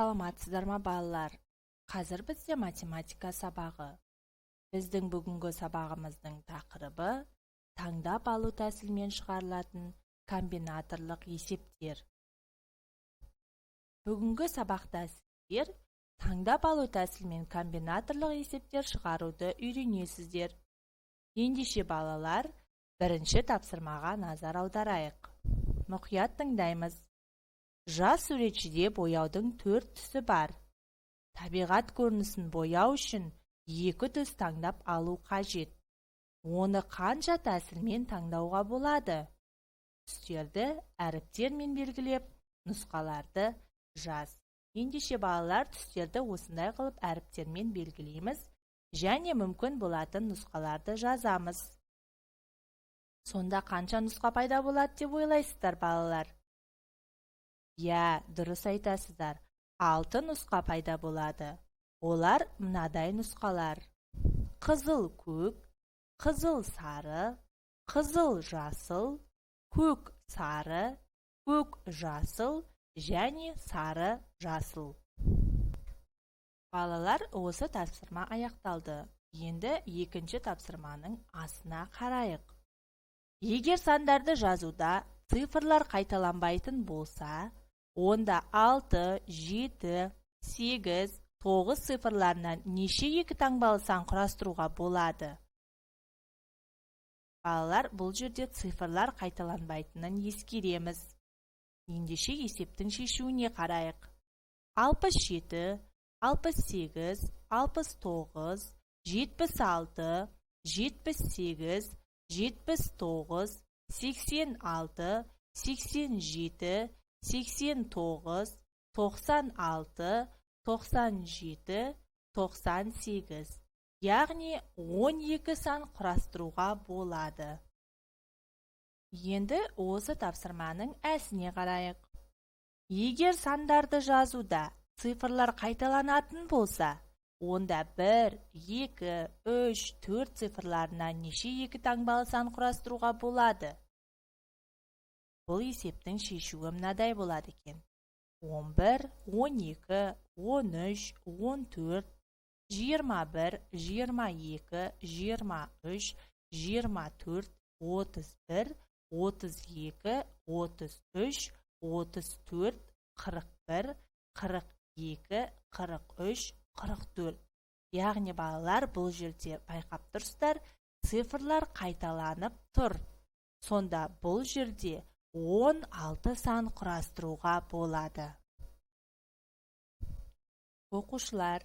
Саламатсыздар ма, балалар? Қазір бізде математика сабағы. Біздің бүгінгі сабағымыздың тақырыбы: таңдап алу тәсілімен шығарылатын комбинаторлық есептер. Бүгінгі сабақта сіздер таңдап алу тәсілімен комбинаторлық есептер шығаруды үйренесіздер. Ендеше, балалар, бірінші тапсырмаға назар аударайық. Мұқият тыңдаймыз. Жас суретшіде бояудың төрт түсі бар. Табиғат көрінісін бояу үшін екі түс таңдап алу қажет. Оны қанша тәсілмен таңдауға болады? Түстерді әріптермен белгілеп, нұсқаларды жаз. Ендеше, балалар, түстерді осындай қылып әріптермен белгілейміз және мүмкін болатын нұсқаларды жазамыз. Сонда қанша нұсқа пайда болады деп ойлайсыздар, балалар? Иә, дұрыс айтасыздар, алты нұсқа пайда болады. Олар мынадай нұсқалар: қызыл көк, қызыл сары, қызыл жасыл, көк сары, көк жасыл және сары жасыл. Балалар, осы тапсырма аяқталды. Енді екінші тапсырманың астына қарайық. Егер сандарды жазуда цифрлар қайталанбайтын болса, онда 6, 7, 8, 9 цифрларынан неше екі таңбалы сан құрастыруға болады? Балалар, бұл жерде цифрлар қайталанбайтынын ескереміз. Ендеше, есептің шешуіне қарайық. 67, 68, 69, 76, 78, 79, 86, 87, 89, 96, 97, 98, яғни 12 сан құрастыруға болады. Енді осы тапсырманың әсіне қарайық. Егер сандарды жазуда цифрлар қайталанатын болса, онда 1, 2, 3, 4 цифрларынан неше екі таңбалы сан құрастыруға болады? Бұл есептің шешуі мынадай болады екен: 11, 12, 13, 14, 21, 22, 23, 24, 31, 32, 33, 34, 41, 42, 43, 44. Яғни, балалар, бұл жерде байқап тұрсыздар, цифрлар қайталанып тұр. Сонда бұл жерде 16 сан құрастыруға болады. Оқушылар,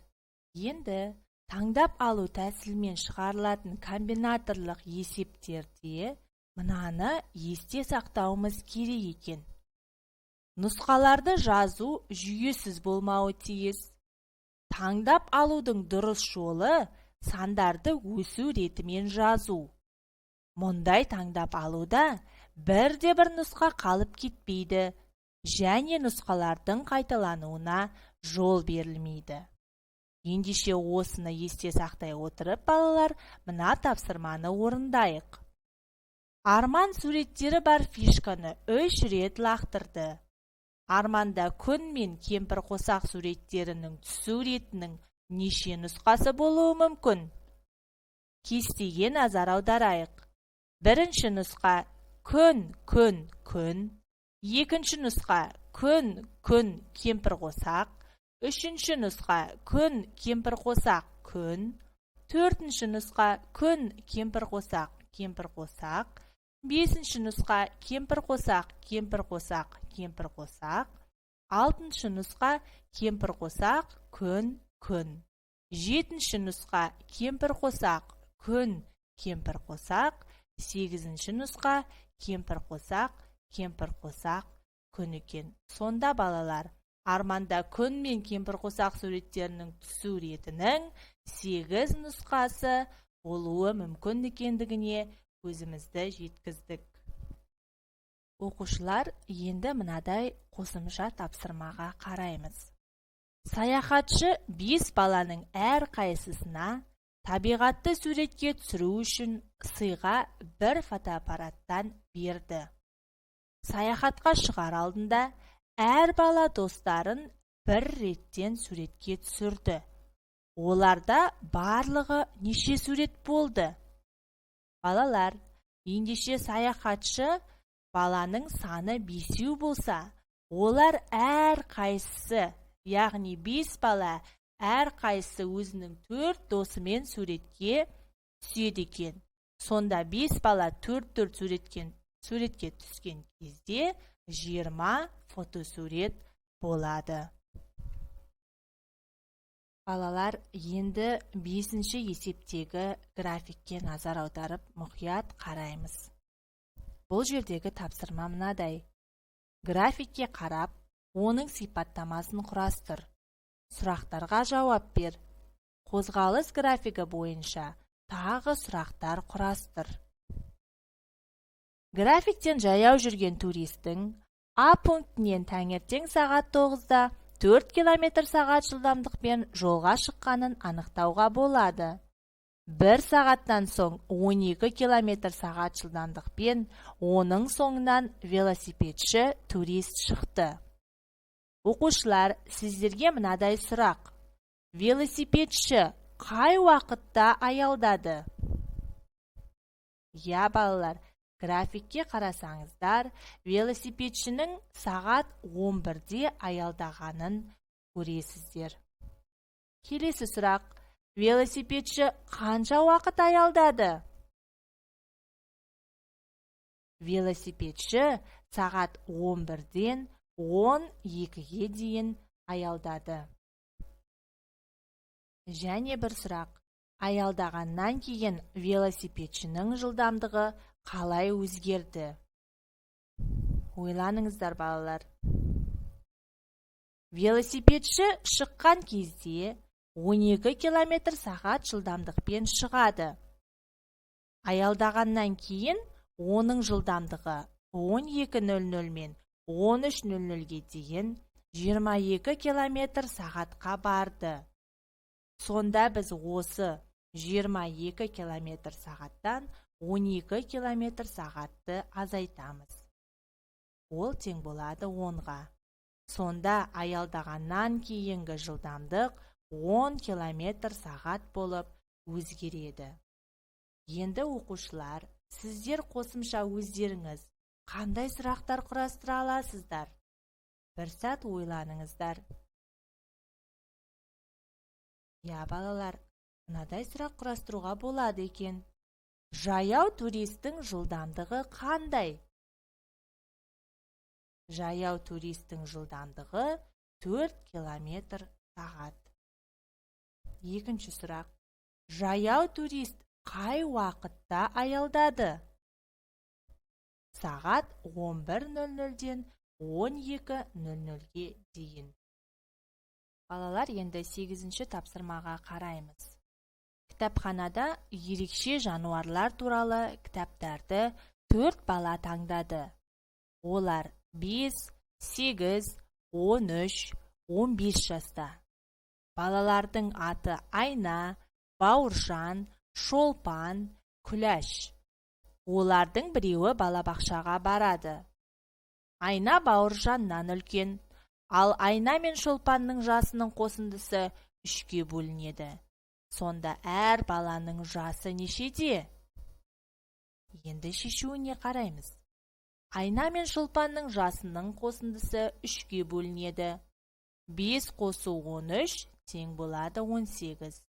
енді таңдап алу тәсілімен шығарылатын комбинаторлық есептерде мынаны есте сақтауымыз керек екен: нұсқаларды жазу жүйесіз болмауы тиіс. Таңдап алудың дұрыс жолы – сандарды өсу ретімен жазу. Мұндай таңдап алуда бірде бір нұсқа қалып кетпейді және нұсқалардың қайталануына жол берілмейді. Ендеше, осыны есте сақтай отырып, балалар, мына тапсырманы орындайық. Арман суреттері бар фишканы үш рет лақтырды. Арманда күн мен кемпірқосақ суреттерінің түсу ретінің неше нұсқасы болуы мүмкін? Кестеге назар аударайық. Бірінші нұсқа: күн, күн, күн. Екінші нұсқа: күн, күн, кемпірқосақ. Үшінші нұсқа: күн, кемпірқосақ, күн. Төртінші нұсқа: күн, кемпірқосақ, кемпірқосақ. Бесінші нұсқа: кемпірқосақ, кемпірқосақ, кемпірқосақ. Алтыншы нұсқа: кемпірқосақ, күн, күн. Жетінші нұсқа: кемпірқосақ, күн, кемпірқосақ. Сегізінші нұсқа: кемпірқосақ, кемпірқосақ, күн екен. Сонда, балалар, Арманда күн мен кемпірқосақ суреттерінің түсу ретінің сегіз нұсқасы болуы мүмкін екендігіне көзімізді жеткіздік. Оқушылар, енді мынадай қосымша тапсырмаға қараймыз. Саяхатшы бес баланың әрқайсысына табиғатты суретке түсіру үшін сыйға бір фотоаппараттан берді. Саяхатқа шығар алдында әр бала достарын бір реттен суретке түсірді. Оларда барлығы неше сурет болды? Балалар, ендеше саяхатшы баланың саны 5 болса, олар әр қайсысы, яғни 5 бала әр қайсысы өзінің 4 досымен суретке түседі екен. Сонда 5 бала 4-4 суретке түскен кезде 20 фотосурет болады. Балалар, енді 5-ші есептегі графикке назар аударып, мұқият қараймыз. Бұл жердегі тапсырма мынадай. Графикке қарап, оның сипаттамасын құрастыр. Сұрақтарға жауап бер. Қозғалыс графигі бойынша тағы сұрақтар құрастыр. Графиктен жаяу жүрген туристің А пунктінен таңертең сағат 9-да 4 километр сағат жылдамдықпен жолға шыққанын анықтауға болады. 1 сағаттан соң 12 километр сағат жылдамдықпен оның соңынан велосипедші турист шықты. Оқушылар, сіздерге мынадай сұрақ. Велосипедші қай уақытта аялдады? Иә, балалар, графикке қарасаңыздар, велосипедшінің сағат 11-де аялдағанын көресіздер. Келесі сұрақ. Велосипедші қанша уақыт аялдады? Велосипедші сағат 11-ден 12-ге дейін аялдады. Және бір сұрақ. Аялдағаннан кейін велосипедшінің жылдамдығы қалай өзгерді? Ойланыңыздар, балалар. Велосипедші шыққан кезде 12 километр сағат жылдамдықпен шығады. Аялдағаннан кейін оның жылдамдығы 12:00 мен 13:00-ге дейін 22 километр сағатқа барды. Сонда біз осы 22 километр сағаттан 12 километр сағатты азайтамыз. Ол тең болады 10-ға. Сонда аялдағаннан кейінгі жылдамдық 10 километр сағат болып өзгереді. Енді оқушылар, сіздер қосымша өздеріңіз қандай сұрақтар құрастыра аласыздар? Бір сәт ойланыңыздар. Иә, балалар, мынадай сұрақ құрастыруға болады екен. Жаяу туристің жылдамдығы қандай? Жаяу туристің жылдамдығы 4 километр сағат. Екінші сұрақ. Жаяу турист қай уақытта аялдады? Сағат 11:00-ден 12:00-ге дейін. Балалар, енді 8-ші тапсырмаға қараймыз. Кітапханада ерекше жануарлар туралы кітаптарды 4 бала таңдады. Олар 5, 8, 13, 15 жаста. Балалардың аты Айна, Бауыржан, Шолпан, Күләш. Олардың біреуі балабақшаға барады. Айна Бауыржаннан үлкен, ал Айна мен Шолпанның жасының қосындысы 3-ке бөлінеді. Сонда әр баланың жасы нешеде? Енді шешуіне қараймыз. Айна мен Шолпанның жасының қосындысы 3-ке бөлінеді. 5 қосу 13 тең болады 18.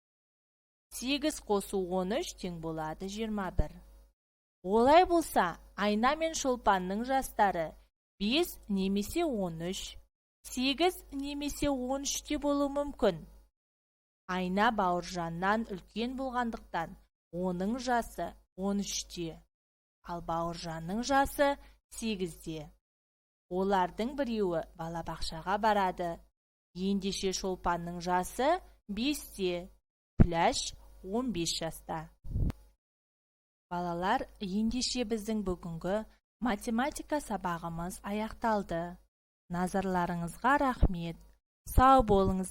8 қосу 13 тең болады 21. Олай болса, Айна мен Шолпанның жастары 5 немесе 13, 8 немесе 13-те болуы мүмкін. Айна Бауыржаннан үлкен болғандықтан, оның жасы 13-те, ал Бауыржанның жасы 8-де. Олардың біреуі балабақшаға барады. Ендеше Шолпанның жасы 5-те, Күләш 15 жаста. Балалар, ендеше біздің бүгінгі математика сабағымыз аяқталды. Назарларыңызға рахмет. Сау болыңыз.